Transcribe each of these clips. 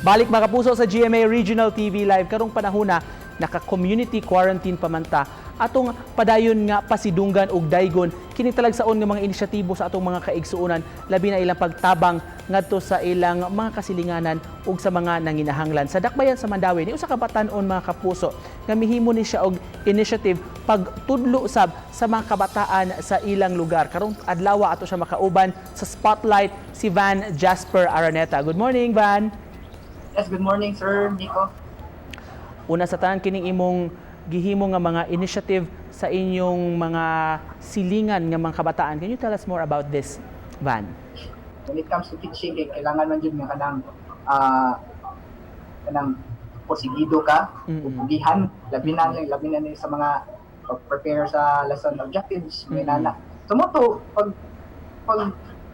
Balik, mga kapuso, sa GMA Regional TV Live. Karong panahona, naka-community quarantine pa man ta. Atong padayon nga pasidunggan og daygon kini talagsaon nga mga inisyatibo sa atong mga kaigsuonan, labi na ilang pagtabang ngadto sa ilang mga kasilinganan ug sa mga nanginahanglan. Sa dakbayan sa Mandaue, ni usa ka batan-on, mga kapuso, nga mihimo ni siya og initiative pagtudlo sab sa mga kabataan sa ilang lugar. Karong adlaw, ato siya makauban sa spotlight, si Van Jasper Araneta. Good morning, Van. Yes, good morning, Sir Nico. Una sa tanan, kining imong gihimo nga mga initiative sa inyong mga silingan nga mga kabataan. Can you tell us more about this, Van? When it comes to teaching, kay kailangan man jud nga kanang porsigido ka, pugihan, labi na ni sa mga pag-prepare sa lesson objectives, may nana. So mao to, pag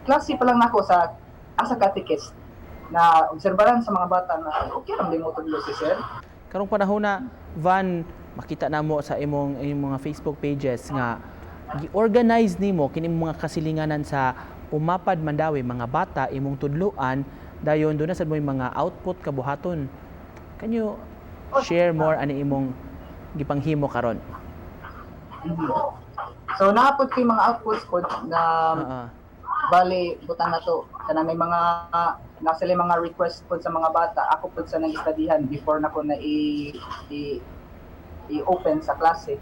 klase pa lang nako sa as a catechist, na obserbaran sa mga bata na okay lang din mo tudlo si sir. Karong panahon na, Van, makita namo sa imong mga Facebook pages nga gi-organize nimo kini mga kasilinganan sa Umapad, Mandaue, mga bata imong tudloan, dayon duna sad moy mga output kabuhaton. Can you share more ani imong gipanghimo karon? So naa pod ko yung mga outputs pod na bali butang na to kana may mga nasa sila mga request pod sa mga bata, ako pod sa nang studyhan before nako na i i-open sa klase.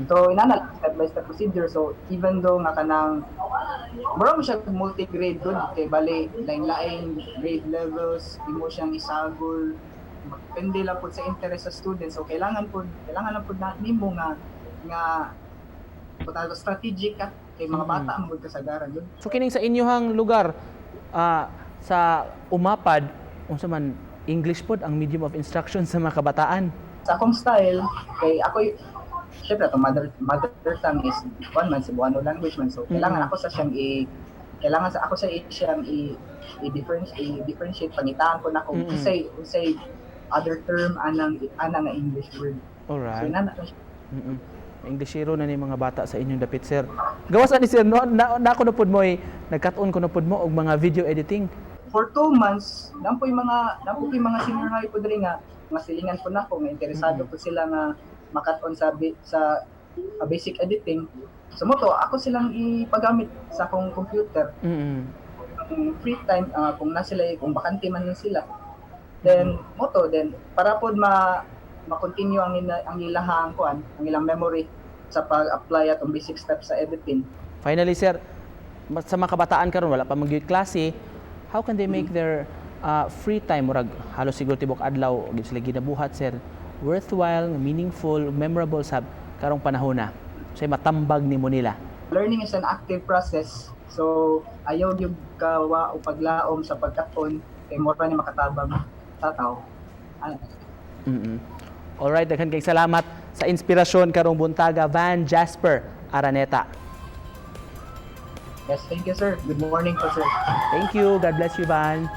So inana lang, step by step procedure. So even though nga kanang mura mo siya multi-grade gud kay bali lain-lain grade levels imo siyang isagol, depende lang pod sa interest sa student. So kailangan lang pod na nimo nga butang strategic ka kay mga bata man gud kasagaran yun. So kining sa inyuhang lugar, sa Umapad, unsa man, English pod ang medium of instruction sa mga kabataan? Sa akong style kay ako, syempre atong mother tongue is one man, Cebuano language man, so kailangan ako sa siyang i kailangan sa ako sa i siyang i i-differentiate, pangitaan ko na kung unsay other term anang nga English word. So inana na siya. Englishero na ni mga bata sa inyong dapit, sir. Gawas ani, sir, no, na ako na pod mo nagkat-on ko na pod mo og mga video editing. For 2 months, nampoy mga senior high po diri nga mga silingan po nako nga interesado po sila nga makat-on sa basic editing. So mao to, ako silang ipagamit sa akong computer kung free time, kung na sila, kung bakante man lang sila. Then mao to, then para pod ma ma-continue ang ilahang kuan, ang ilang memory sa pag-apply atong basic steps sa editing. Finally, sir, sa mga kabataan karon wala pa mag klase, how can they make their free time, murag halos siguro tibok adlaw gyud sila ginabuhat, sir, worthwhile, meaningful, memorable sab karong panahon na? Say matambag nimo nila. Learning is an active process. So ayaw gyud kawa o paglaom sa pagkat-on kay mura ni makatabang sa tao. Ano? Alright, daghan kay salamat sa inspirasyon karong buntaga, Van Jasper Araneta. Yes, thank you, sir. Good morning po, sir. Thank you. God bless you, Van.